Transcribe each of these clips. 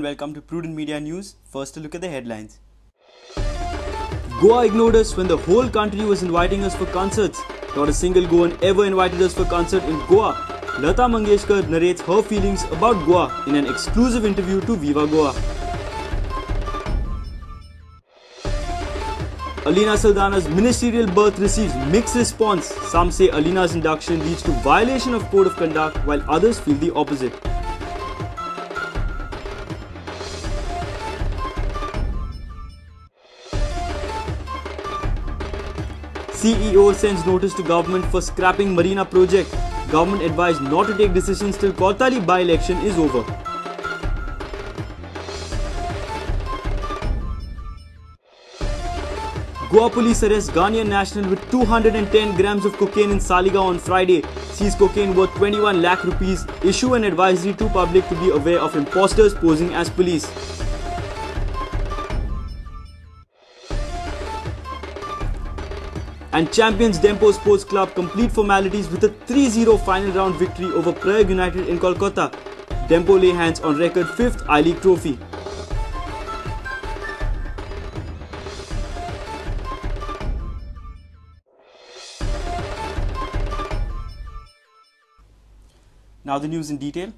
welcome to Prudent Media News. First, a look at the headlines. Goa ignored us when the whole country was inviting us for concerts. Not a single Goan ever invited us for concert in Goa. Lata Mangeshkar narrates her feelings about Goa in an exclusive interview to Viva Goa. Alina Saldanha's ministerial berth receives mixed response. Some say Alina's induction leads to violation of code of conduct, while others feel the opposite. CEO sends notice to government for scrapping Marina project. Government advised not to take decisions till Cortalim by-election is over. Goa police arrest Ghanaian national with 210 grams of cocaine in Saligao on Friday. Seize cocaine worth 21 lakh rupees. Issue an advisory to public to be aware of imposters posing as police. And champions Dempo Sports Club complete formalities with a 3-0 final round victory over Prayag United in Kolkata. Dempo lay hands on record 5th I-League trophy. Now the news in detail.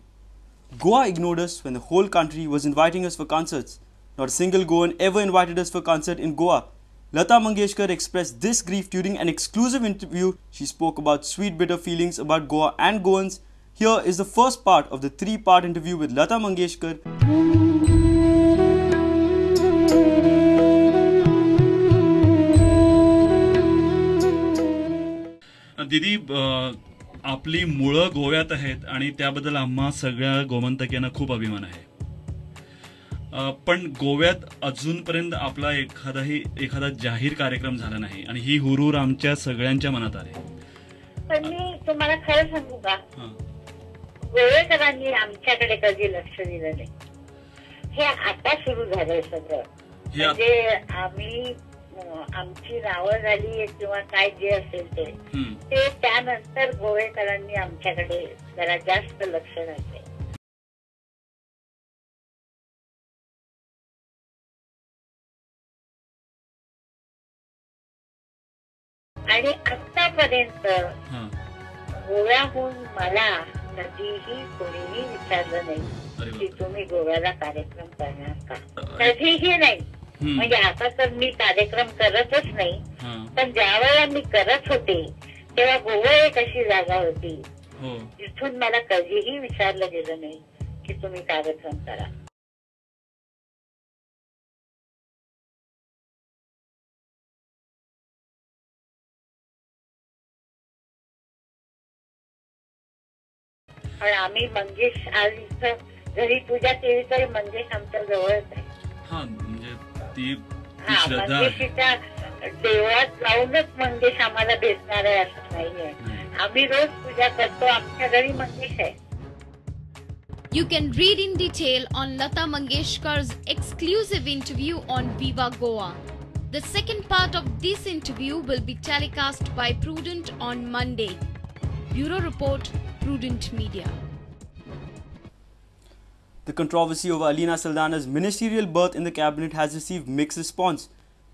Goa ignored us when the whole country was inviting us for concerts. Not a single Goan ever invited us for concert in Goa. Lata Mangeshkar expressed this grief during an exclusive interview. She spoke about sweet, bitter feelings about Goa and Goans. Here is the first part of the three-part interview with Lata Mangeshkar. दीदी, आपली मुळं गोव्यात आहेत आणि त्याबद्दल आम्हा सगळ्या गोमंतकीयांना खूप अभिमान आहे. पण गोव्यात अजूनपर्यंत आपला एखादा जाहीर कार्यक्रम झाला नाही आणि ही हुरहुर आमच्या सगळ्यांच्या मनात आली. पण मी तुम्हाला खरं सांगू का, गोवेकरांनी आमच्याकडे कधी लक्ष दिलं नाही. हे आता सुरू झालंय सगळं. म्हणजे आम्ही आमची नावं झाली किंवा काय जे असेल ते ते त्यानंतर गोवेकरांनी आमच्याकडे जरा जास्त लक्ष घातले. आणि आतापर्यंत गोव्याहून मला कधीही कोणीही विचारलं नाही की तुम्ही गोव्याला कार्यक्रम करणार का, कधीही नाही. म्हणजे आता तर मी कार्यक्रम करतच नाही, पण ज्या वेळेला मी करत होते तेव्हा गोवा एक अशी जागा होती जिथून मला कधीही विचारलं गेलं नाही की तुम्ही कार्यक्रम करा. आणि आम्ही मंगेश आज इथं जरी पूजा केली तरी मंगेश आमच्या जवळच आहे. हा, म्हणजे ती श्रद्धा मंगेशीच्या देवळात जाऊनच मंगेश आम्हाला भेटणार आहे असं नाहीये. आम्ही रोज पूजा करतो, आमच्या घरी मंगेश आहे. You can read in detail on Lata Mangeshkar's exclusive interview on Viva Goa. The second part of this interview will be telecast by Prudent on Monday. Bureau Report, Prudent Media. The controversy over Alina Saldanha's ministerial berth in the cabinet has received mixed response.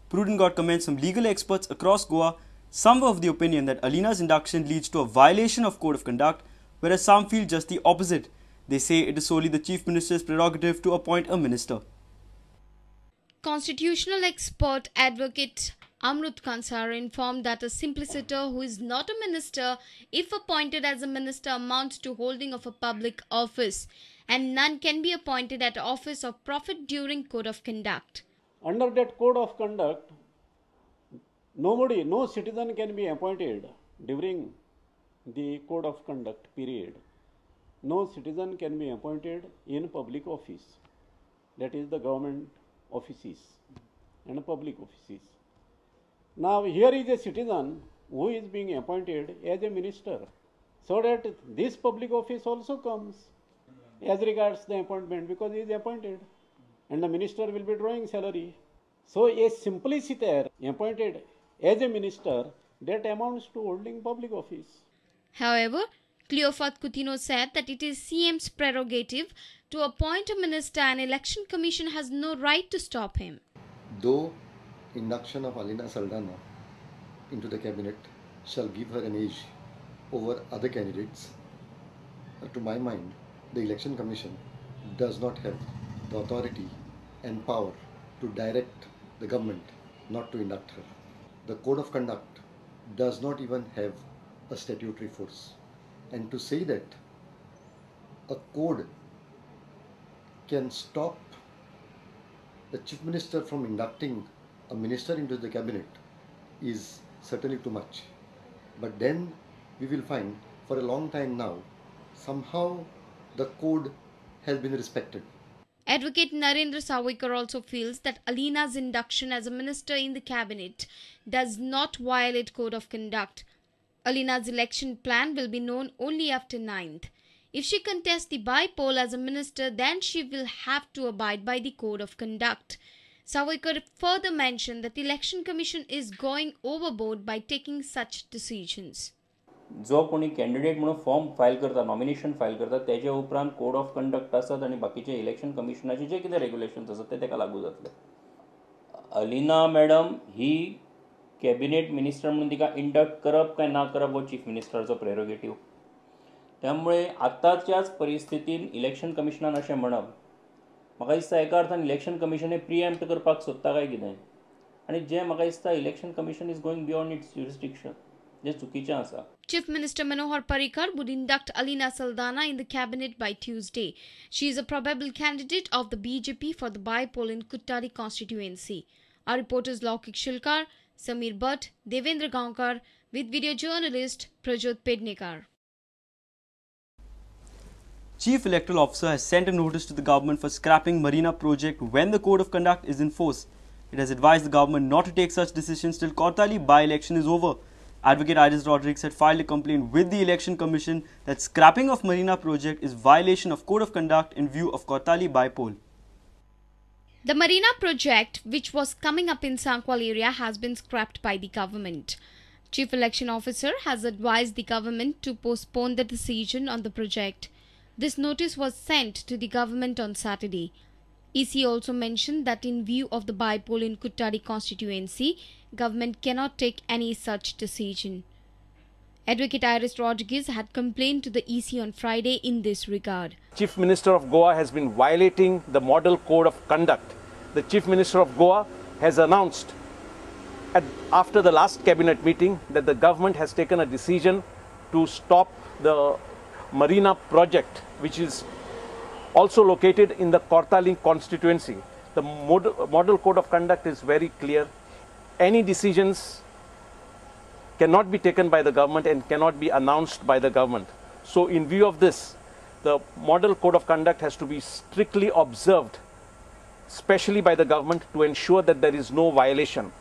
Prudent got comments from legal experts across Goa. Some were of the opinion that Alina's induction leads to a violation of code of conduct, whereas some feel just the opposite. They say it is solely the Chief Minister's prerogative to appoint a minister. Constitutional expert advocate Amrut Kansar informed that a simpliciter who is not a minister, if appointed as a minister, amounts to holding of a public office, and none can be appointed at office of profit during code of conduct. Under that code of conduct, nobody, no citizen can be appointed during the code of conduct period. No citizen can be appointed in public office, that is the government offices and public offices. Now here is a citizen who is being appointed as a minister, so that this public office also comes as regards the appointment, because he is appointed and the minister will be drawing salary. So a simpliciter appointed as a minister, that amounts to holding public office. However, Cleofato Coutinho said that it is CM's prerogative to appoint a minister and Election Commission has no right to stop him. Though induction of Alina Saldanha into the cabinet shall give her an edge over other candidates, to my mind, the Election Commission does not have the authority and power to direct the government not to induct her. The Code of Conduct does not even have a statutory force. And to say that a code can stop the Chief Minister from inducting a minister into the cabinet is certainly too much. But then we will find for a long time now, somehow the code has been respected. Advocate Narendra Sawaikar also feels that Alina's induction as a minister in the cabinet does not violate Code of Conduct. Alina's election plan will be known only after 9th. If she contests the by-poll as a minister, then she will have to abide by the Code of Conduct. Sawaikar further mentioned that the Election Commission is going overboard by taking such decisions. जो कोणी candidate म्हणून form file करता, nomination file करता, तेजे उपरांत code of conduct आसात आनी बाकीचे इलेक्शन कमिशनाचे जे कितें रेग्युलेशन्स आसात ते ताका लागू जातले. अलिना मॅडम ही कॅबिनेट मिनिस्टर म्हणून तिका इंडक्ट करप काय ना करप हो चीफ मिनिस्टराचो प्रेरोगेटीव. त्यामुळे आतांच्याच परिस्थितीन इलेक्शन कमिशनान अशें म्हणप म्हाका दिसता एका अर्थान इलेक्शन कमिशन हें प्रिएम्प्ट करपाक सोदता काय कितें, आनी जें म्हाका दिसता election commission is going beyond its jurisdiction, जें चुकीचें आसा. Chief Minister Manohar Parrikar would induct Alina Saldanha in the cabinet by Tuesday. She is a probable candidate of the BJP for the by-poll in Kuttari constituency. Our reporters Laukik Shilkar, Samir Bhatt, Devendra Gaonkar with video journalist Prajot Pednekar. Chief Electoral Officer has sent a notice to the government for scrapping Marina project when the Code of Conduct is in force. It has advised the government not to take such decisions till Cortalim by-election is over. Advocate Iris Rodrigues had filed a complaint with the Election Commission that scrapping of Marina project is violation of Code of Conduct in view of Cortalim by-poll. The Marina project, which was coming up in Sankwal area, has been scrapped by the government. Chief Election Officer has advised the government to postpone the decision on the project. This notice was sent to the government on Saturday. EC also mentioned that in view of the by-poll in Kuttari constituency, government cannot take any such decision. Advocate Iris Rodrigues had complained to the EC on Friday in this regard. Chief Minister of Goa has been violating the model code of conduct. The Chief Minister of Goa has announced after the last cabinet meeting that the government has taken a decision to stop the Marina project, which is also located in the Cortalim constituency. The model code of conduct is very clear. Any decisions cannot be taken by the government and cannot be announced by the government. So in view of this, the model code of conduct has to be strictly observed, especially by the government, to ensure that there is no violation.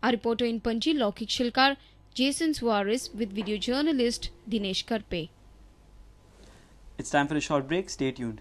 Our reporter in Panji, Laukik Shilkar, Jason Suarez with video journalist Dinesh Karpe. It's time for a short break. Stay tuned.